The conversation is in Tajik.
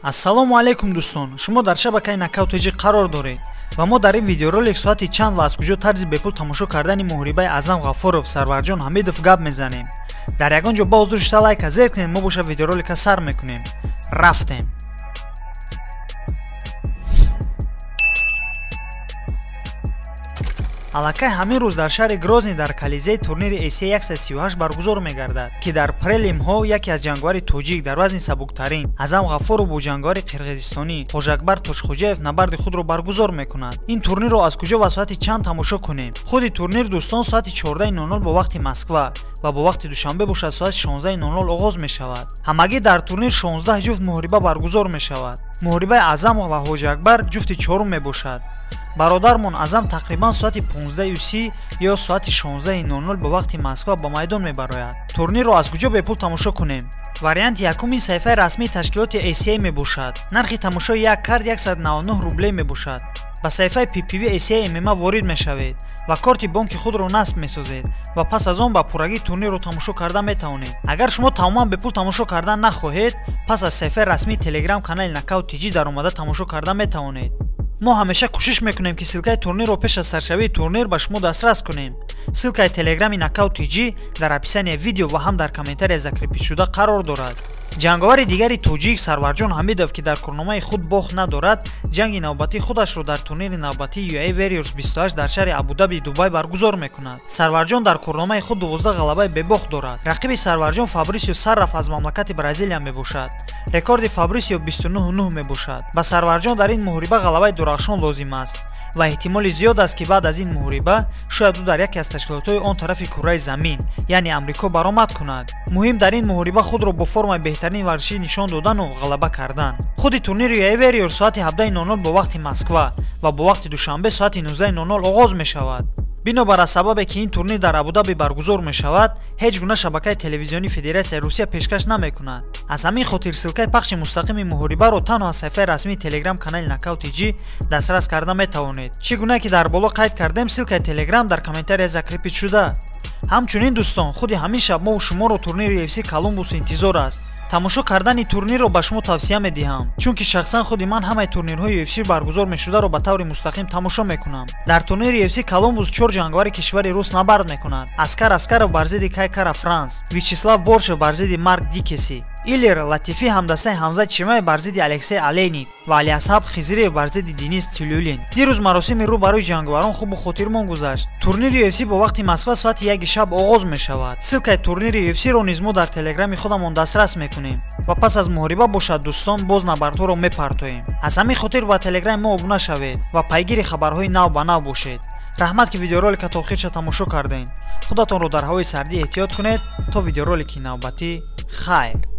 Ассалому алайкум дӯстон, шумо дар шабакаи Нокаут ТЖ қарор доред ва мо дар ин видеоролик соати чанд ва аз куҷо тарзи бепул тамошо кардани муҳорибаи Аъзам Ғафуров Сарварҷон Ҳамидов гап мезанем. Дар ягон ҷо боз душта лайка зер кунед, мо боша видеоролика сар мекунем. Рафтем. Аллакай ҳамин рӯз дар шаҳри Грозний дар Колизеи турнири ACA 138 баргузор мегардад, ки дар прелимҳо яке аз ҷанговари тоҷик дар вазни сабуктарин Аъзам Ғафуров бо ҷанговари қирғизистонӣ Хоҷакбар Тошхоҷаев набарди худро баргузор мекунад. Ин турнирро аз куҷо ва соати чанд тамошо кунем? Худи турнир дӯстон соати 14:00 бо вақти Москва ва бо вақти Душанбе бошад соати 16:00 оғоз мешавад. Ҳамагӣ дар турнир 16 ҷуфт муҳориба баргузор мешавад. Муҳорибаи Аъзам ва Хоҷакбар ҷуфти чорум мебошад. Бародармон Аъзам тақрибан соати 15:30 ё соати 16:00 ба вақти Москва ба майдон мебарояд. Турнирро аз куҷо бепул тамошо кунем? Варианти якум ин саҳифаи расмии ташкилоти ACA мебошад. Нархи тамошои як карт 199 рублей мебошад. Ба саҳифаи PPV ACA MMA ворид мешавед ва корти бонки худро насб месозед ва пас аз он ба пуррагӣ турнирро тамошо карда метавонед. Агар шумо тамоман бепул тамошо кардан нахоҳед, пас аз саҳифаи расмии Телеграм канали Нокаут ТЖ даромада тамошо карда метавонед. Мо ҳамеша кӯшиш мекунем, ки ссылкаи турнирро пеш аз саршавии турнир ба шумо дастрас кунем. Ссылкаи телеграми Нокаут ТЖ дар описанияи видео ва ҳам дар комментария закрепить-шуда қарор дорад. Ҷанговари дигари тоҷик Сарварҷон Ҳамидов, ки дар корномаи худ бохт надорад, ҷанги навбатии худашро дар турнири навбатии UAE Warriors 28 дар шаҳри Абудаби Дубай баргузор мекунад. Сарварҷон дар корномаи худ 12 ғалабаи бебохт дорад. Рақиби Сарварҷон Фабрисио Сарраф аз мамлакати Бразилия мебошад. Рекорди Фабрисио 29-9 мебошад. Ба Сарварҷон дар ин муҳориба ғалабаи дурахшон лозим аст ва эҳтимоли зиёд аст, ки баъд аз ин муҳориба шояд ӯ дар яке аз ташкилотҳои он тарафи курраи замин, яъне Амрико, баромад кунад. Муҳим дар ин муҳориба худро бо формаи беҳтарин варзишӣ нишон додану ғалаба кардан. Худи турнири UAE Warriors соати 17:00 бо вақти Москва ва бо вақти Душанбе соати 19:00 оғоз мешавад. Бинобар аз сабабе ки ин турнир дар Абудаби баргузор мешавад, ҳеҷ гуна шабакаи телевизионии Федератсияи Русия пешкаш намекунад. Аз ҳамин хотир ссылкаи пахши мустақими муҳорибаро танҳо аз саҳифаи расмии Телеграм канали Нокаут ТЖ дастрас карда метавонед. Чӣ гуна ки дар боло қайд кардем, ссылкаи Телеграм дар комментария закрепить-шуда. Ҳамчунин дӯстон, худи ҳамин шаб мо шуморо турнири UFC Колумбус интизор аст. Тамошо кардани турнирро ба шумо тавсия медиҳам, чунки шахсан худи ман ҳамаи турнирҳои UFC баргузор мешударо ба таври мустақим тамошо мекунам. Дар турнири UFC Колумбус чор ҷанговари кишвари рус набард мекунад. Аскар Аскаров бар зидди Кай Кара Франс, Вячеслав Боршев бар зидди Марк Дикеси, Илер Латифи ҳамдастаи Ҳамзат Чимаев бар зидди Алексей Алейник ва Алиасҳаб Хизриев бар зидди Денис Тилюлин. Дирӯз маросими рӯ барои ҷанговарон хубу хотирмон гузашт. Турнири UFC бо вақти Москва соати 1 шаб оғоз мешавад. Ссылкаи турнири UFC-ро низ мо дар телеграми худамон дастрас мекунем ва пас аз муҳориба бошад дӯстон боз набардҳоро мепартоем. Аз ҳамин хотир ба телеграми мо обуна шавед ва пайгири хабарҳои нав ба нав бошед. Раҳмат, ки видеоролика то охирша тамошо кардем. Худатонро дар ҳавои сардӣ эҳтиёт кунед. То видеоролики навбатӣ, хайр.